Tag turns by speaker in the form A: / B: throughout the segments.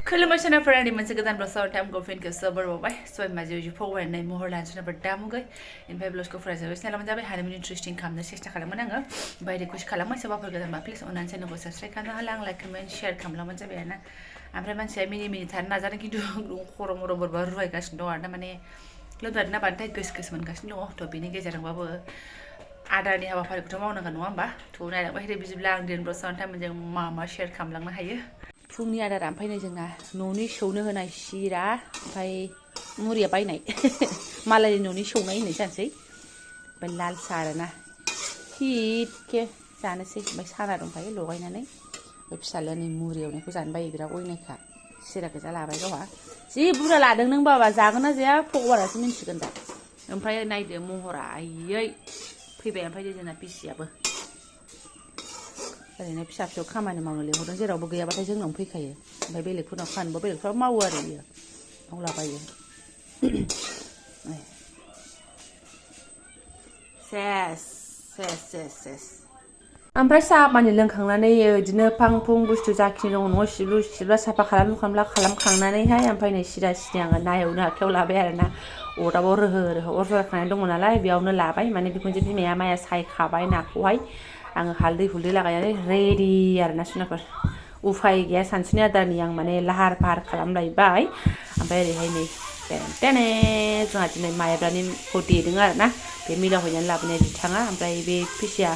A: खुलुमबाय सोनाफोरानि मोनसे गोदान ब्लगआव टाइमखौ फिनखौ सोबोरबावबाय सय माजे फरायनाय महर लानो सोनाफोर दामुगै ओमफ्राय ब्लगखौ फरायजाबाय सिनायलामोन जाबाय हारिमुनि इन्ट्रेस्टिं खालामनो सेस्था खालामोन आङो ओमफ्राय रिकुवेस्ट खालामबाय सोरबाफोर गोदानबा प्लिज अननानै चेनेलखौ साबस्क्राइब खालामनो हाला आं लाइक कमेन्ट शेयार खालामलामोन जाबाय आरोना ओमफ्राय मानसिया मिनि थानो नाजादों खिन्थु खर' मर' बोरैबा रुवायगासिनो दं आरोना माने लोमजादों बांद्राय गोस गोस मोनगासिनो दङ थ' बेनि गेजेरजोंबाबो आदारनि हाबाफारिखौथ' मावनांगोन नङा होमबा थ' नायलांबाय बिदिब्ला आं दिन ब्लगआव टाइमजों मा शेयार खालामलांनो हायो फुंनि आदारा ओमफ्राय नै जोंना न'नि सौनो होनाय सिरा ओमफ्राय मुरिया बायनाय मालायनि न'नि सौनाय होननाय जानोसै ओमफ्राय लाल साहा आरोना हिटके जानोसै ओमफ्राय साना दंखायो लगायनानै ओमफ्राय फिसाज्लाया नै मुरि एवनायखौ जानो बायो बिराद अयनायखा सिरा गोजा लाबाय गावहा जि बुरजा लादों नों बाबा जागोन ना जाया भगबानासो मिन्थिगोन दा ओमफ्राय नायदो महरा आयै फैबाय ओमफ्राय जोंना बिसियाबो ओरैनो फिसा फिसौ खामानि मावनो लिंहरदों जेरावबो गैयाबाथाय जोंनावनो फैखायो ओमफ्राय बेलेगफोरनाव फानोबा बेलेगफ्राव मावो आरो बियो मावलाबायो सेस ओमफ्राय साहा पानि लोंखांनानै बिदिनो फां फुं बुस्थु जाखिनि दङ न'आव सिबला साफा खालामखांनानैहाय ओमफ्राय नै सिदा सिदा आङो ना एवनो आखायाव लाबाय आरोना अरदाबाव रोहो अर जरायखानाय दङ नालाय बेयावनो लाबाय माने बिखुनजो बिमाया माइया सायखाबाय नाखौहाय आङो हालदै हुलदै लागायनानै रेडि आरोना सुनाफोर उफाय गैया सानसुनि आदारनि आं माने लाहार फाहार खालामलायबाय ओमफ्राय ओरैहाय नै टेने जोंहा दिनै माइब्रानिखौ देदों आरोना बे मिलाव हैनानै लाबोनाय बिथाङा ओमफ्राय बे फैसाया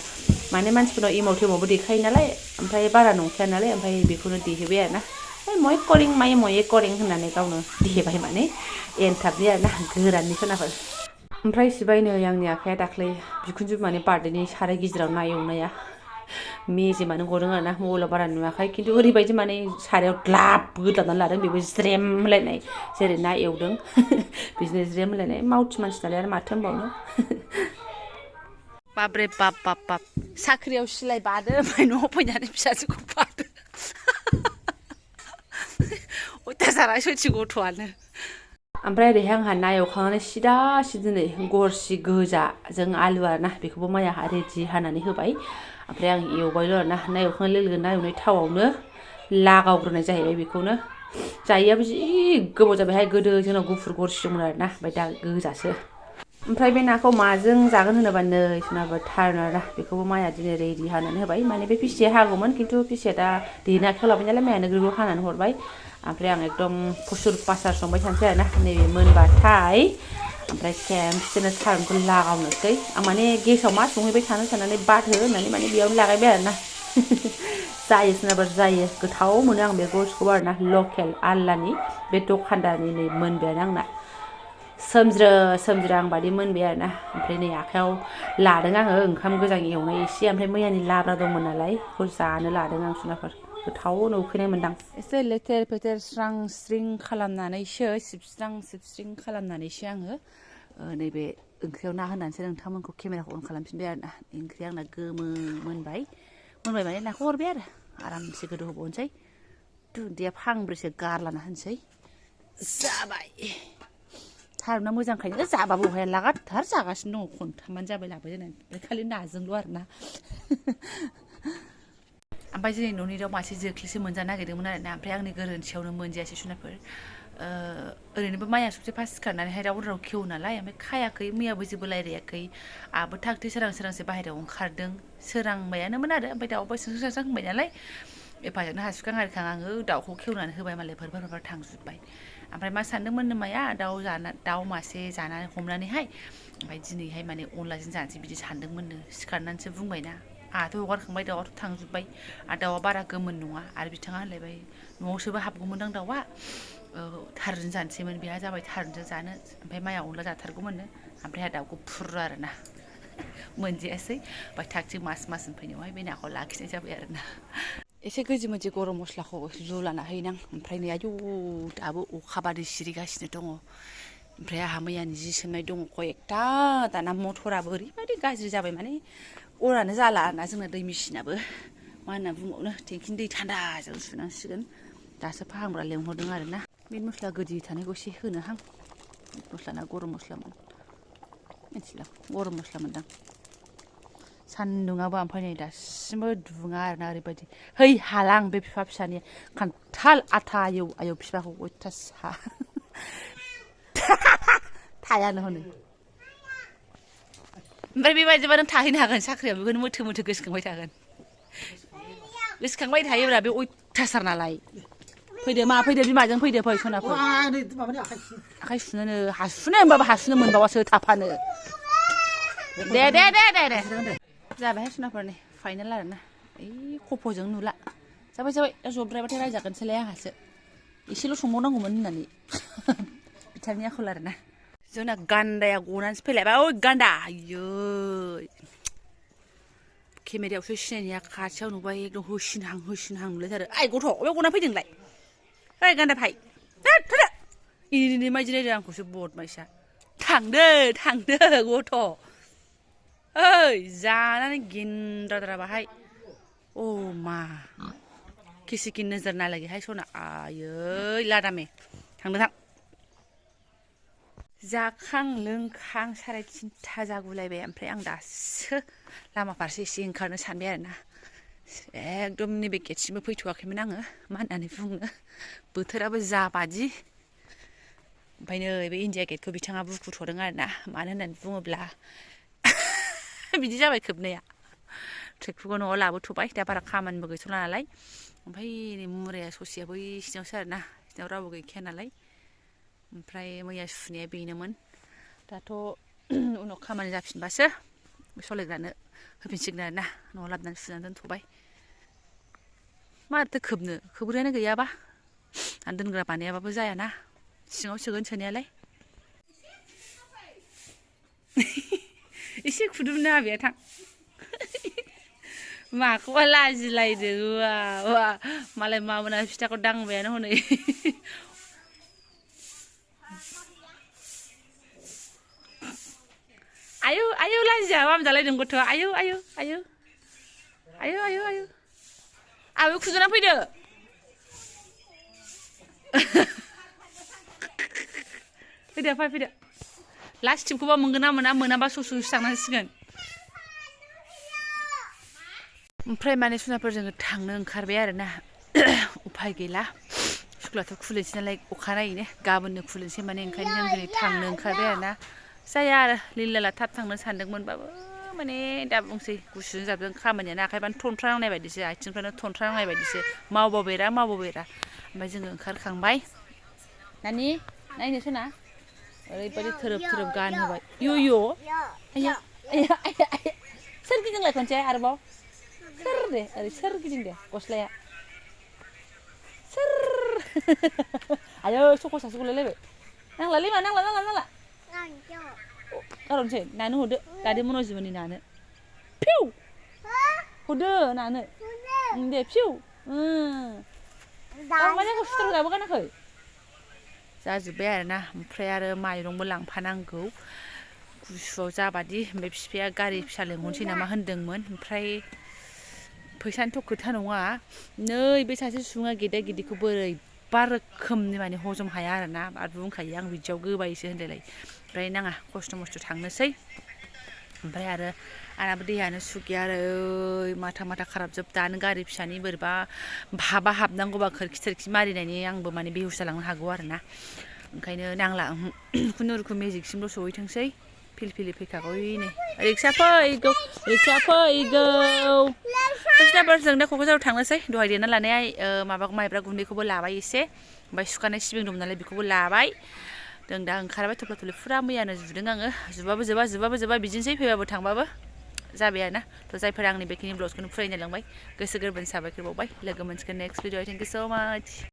A: माने मानसिफोरनाव एमाव थेमावबो देखायो नालाय ओमफ्राय बारा नंखाया नालाय ओमफ्राय बेखौनो देहोबाय आरोना मय करिं माइ मये करिं होननानै गावनो देबाय माने एनथाबनि आरोना गोराननि सोनाफोर ओमफ्राय सिबाय नै आंनि आखाइया दाख्लै बिखुनजो बिमानि बार्थडेनि साराय गिदिराव ना एवनाया मेजेमानो गदों आरोना मबाइलाव बारा नुवाखै खिन्थु ओरैबायदि माने सारायाव ग्लाब गोदलाबनानै लादों बेबो ज्रेम होनलायनाय जेरै ना एवदों बिदिनो ज्रेम होनलायनाय मावथि मानसि नालाय आरो माथो होनबावनो बाब्रे बाब साख्रियाव सिलाय बादो ओमफ्राय न'आव फैनानै फिसाजोखौ बादो अयथासारा सयथि गथ'आनो ओमफ्राय ओरैहाय आंहा ना एवखांनानै सिदा दिनै गरसि गोजाजों आलु आरोना बेखौबो माइया रेडि हानानै होबाय ओमफ्राय आं एवबायल' आरोना ना एवखांनाय लोगो लोगो ना एवनाय थावआवनो लागावग्रोनाय जाहैबाय बेखौनो जायैयाबो जि गोबाव जाबायहाय गोदो जोंनाव गुफुर गरसि दंमोन आरोना ओमफ्य दा गोजासो ओमफ्राय बे नाखौ माजों जागोन होनोबा नै सोनाबा थारुन आरोना बेखौबो माइया दिनै रेडि हानानै होबाय माने बे फिसिया हागौमोन खिन्थु फिसिया दा देनो आखायाव लाबाय नालाय माइयानो ग्रोब हानानै हरबाय ओमफ्राय आं एकदम फुसुर पासार संबाय थानोसै आरोना नैबे मोनबाथाय ओमफ्राय खेमसेनो थारुनखौ लागावनोसै आं माने गेसाव मा संहैबाय थानो साननानै बाथो होननानै माने बेयावनो लागायबाय आरोना जायो सोरनाबा जायो गोथाव मोनो आं बे गरसिखौ आरोना लकेल आल्लानि बे दखानदारनि नै मोनबायानो आंना सोमज्रो आं बादि मोनबाय आरोना ओमफ्राय नै आखायाव लादों आङो ओंखाम गोजां एवनाय एसे ओमफ्राय मैयानि लाब्रा दंमोन नालाय बेखौ जानो लादों आं सुनाफोर गोथावनो उखैनाय मोनदां एसे लेथेर फेथेर स्रां स्रिं खालामनानैसो सिबस्रिं खालामनानैसो आङो नैबे ओंख्रियाव ना होनानैसो नोंथांमोनखौ केमेराखौ अन खालामफिनबाय आरोना ओंख्रिया आंना गोमो मोनबाय माने नाखौ हरबाय आरो आरामसे गोदौ होबावनोसै दुन्दिया फांब्रैसो गारलाना होनोसै जाबाय थारुना मोजांखायनो जाबाबो बहाय लागाथार जागासिनो दङ खनथामानो जाबाय लाबोजेननानै ओमफ्राय खालि नाजोंल' आरोना ओमफ्राय जोंनि न'नि दाउ मासे जोख्लिसो मोनजानो नागिरदोंमोन आरोना ओमफ्राय आंनि गोरोन्थियावनो मोनजायासै सुनाफोर ओरैनोबो माइया सबसे फार्स्ट सिखारनानैहाय दाउ खेवो नालाय ओमफ्राय खायाखै मैयाबो जेबो रायलायाखै आहाबो थागथि सोरांसो बाहेरायाव ओंखारदों सोरांबायानोमोन आरो ओमफ्राय दाउबो स्रां होनबाय नालाय एफाजोंनो हासुखां आरिखां आङो दाउखौ खेवनानै होबाय मालाय फोरफोर थांजोब्बाय ओमफ्राय मा सानदोंमोननो माया दाउ मासे जानानै हमनानैहाय ओमफ्राय दिनैहाय माने अनलाजों जानोसै बिदि सानदोंमोननो सिखारनानैसो बुंबायना आंहाथ' हगारखांबाय दाउआथ' थांजोब्बाय आरो दाउआ बारा गोमोन नङा आरो बिथाङा होनलायबाय न'आवसोबो हाबगौमोनदां दाउआ थारुनजों जानोसैमोन बेहा जाबाय थारुनजों जानो ओमफ्राय माइया अनला जाथारगौमोननो ओमफ्राय आहा दाउखौ फुरो आरोना मोनजायासै ओमफ्राय थागथिग मास मोनफैनायावहाय बे नाखौ लाखिनाय जाबाय आरोना एसे गोजि मोनजि गरम मस्लाखौ लुलाना हैनां ओमफ्राय नै आयौ दाबो अखा बादै सिरिगासिनो दङ ओमफ्राय आंहा मैयानि जि सोमनाय दङ कयेकथा दाना मटराबो ओरैबायदि गाज्रि जाबाय माने अरानो जाला आरोना जोंना दै मेसिनाबो मा होनना बुंबावनो टेंकिनि दै थान्दाजों सुनांसिगोन दासो फाहामग्रा लेंहरदों आरोना मिट मस्ला गोदि थानायखौ एसे होनोहां मिट मस्लाना गरम मस्लामोन मिथिला गरम मस्ला मोनदां सान्दुङाबो ओमफ्राय नै दासिमबो दुङा आरोना ओरैबायदि है हालां बे बिफा फिसानि खान्थाल आथा आयौ आयौ बिफाखौ अयथासार थायानो हनै ओमफ्राय बेबायदिबा नों थाहैनो हागोन साख्रियाव बेखौनो मोथो मोथो गोसोखांबाय थागोन गोसोखांबाय थायोब्रा बे अयथासार नालाय फैदो मा फैदो बिमाजों फैदो फै सनाफोर आखाइ सुनोनो हासुनो होनबाबो हासुनो मोनबावासो थाफानो दे दे दे दे दे जाबायहाय सनाफोर नै फाइनाल आरोना ओइ खफ'जों नुला जाबाय जाबाय दा जबद्रायबाथाय रायजागोनसोलाय आंहासो एसेल' संबावनांगौमोन होननानै बिथांनि आखल आरोना जोंना गान्दाया गनानैसो फैलायबाय ओइ गान्दा आयै केमेरायावसो सिनायनाया खाथियाव नुबाय एकदम होसिनहां नुलायथारो आइ गथ' अबेयाव गना फैदोंलाय ओइ गान्दा भाइ थांदो इनि माइदि नायदों आंखौसो बदमाइसा थांदो गथ' ओइ जानानै गिन्द्राद्रा बाहाय अ मा किसिकिन नोजोर नालागेहाय सना आयै लादामे थांदो थां जाखां लोंखां 3:30 जागुलायबाय ओमफ्राय आं दासो लामा फारसे एसे ओंखारनो सानबाय आरोना एकदम नैबे गेटसिमबो फैथ'वाखैमोन आङो मा होननानै बुङो बोथोराबो जाबादि ओमफ्राय नै बे इन्डिया गेटखौ बिथाङा बुखुथ'दों आरोना मानो होननानै बुङोब्ला बिदि जाबाय खोबनाया ट्रेक्टरखौ न'आव लाबोथ'बाय दा बारा खामानिबो गैथ'ला नालाय ओमफ्राय नै मुराया ससेया बै सिङावसो आरोना सिङाव रावबो गैखाया नालाय ओमफ्राय मैया सुनाया बेनोमोन दाथ' उनाव खामानि जाफिनबासो सलायग्रानो होफिनसिगोन आरोना न'आव लाबोनानै सुनानै दोनथ'बाय मारैथो खोबग्रायानो गैयाबा आरो दोनग्रा बानायाबाबो जायाना सिङाव सोगोन सोनायालाय एसे खुदुमनो हाबाया थां माखौबा लाजिलायदों वा मालाय मामोना फिथाखौ दांबायानो हनै आयौ लाजिया मामजालायदों गथ' आयौ आबै खुदुना फैदो फैदो लास्ट टिपखौबा मोनगोन ना मोनाबा ससे थांनांसिगोन ओमफ्राय माने सनाफोर जोङो थांनो ओंखारबाय आरोना उफाय गैला स्कुलाथ' खुलिनोसै नालाय अखानायैनो गाबोननो खुलिनोसै माने ओंखायनो जों दिनै थांनो ओंखारबाय आरोना जाया आरो लिलाला थाब थांनो सानदोंमोनबाबो माने दा बुंसै गुसुजों जाबजों खामानियानो आखाइबानो थनथ्रा नांनाय बायदिसो आथिंफ्रानो थनथ्रा नांनाय बायदिसो मावबाव बेरा ओमफ्राय जोङो ओंखारखांबाय नानि नायनो सना ओरैबायदि थोरोब गान होबाय इय' आया सोर गिदिंलाय खनसे आरोबाव सोर दे ओरै सोर गिदिं दे गस्लाया सोर आयौ सक'सासो गलायलायबाय नांलालै मा नांला गारहरनोसै नानो हरदो दादै मनजिमोननि नानो फिउ हरदो नानो दे फिउ माने आंखौ सुथारग्राबो गानाखै जाजोब्बाय आरोना ओमफ्राय आरो माइरंबो लांफानांगौ गुसुआव जाबादि ओमफ्राय बिफाया गारि फिसा लेंहरनोसै नामा होनदोंमोन ओमफ्राय फैसानिथ' खोथा नङा नै बे सासे सुबुङा गेदा गिदिखौ बोरैबा रोखोमनि माने हजम हाया आरोना आरो बुंखायो आं बिदियाव गोबायोसो होनलायलाय ओमफ्राय नाङा खस्थ' मस्थ' थांनोसै ओमफ्राय आरो आंनाबो देहायानो सुग गैया आरो माथा खाराबजोब दानो गारि फिसानि बोरैबा हाबनांगौबा खोरखि मारिनायनि आंबो माने बेहुस जालांनो हागौ आरोना ओंखायनो नांला खुनुरुखुम मेजिकसिमल' सहैथोंसै फिलफिलि फैखागौ नै रिक्सा फैगौ जों दा क'क्राझाराव थांनोसै दहाय देना लानाय माइब्रा गुन्दैखौबो लाबाय एसे ओमफ्राय सुखानाय सिबिं दं नालाय बेखौबो लाबाय जों दा ओंखारबाय थफ्ला थफ्लि फुरा मैयानो जुदों आङो जुबाबो जोबा बिदिनोसै फैबाबो थांबाबो जाबाय आरोना थ' जायफोरा आंनि बेखिनि ब्लग्सखौनो फरायनो लांबाय गोसो गोरबोनि साबायखर बावबाय लोगो मोनसिगोन नेक्स्ट भिडिअ थेंक इउ स' माच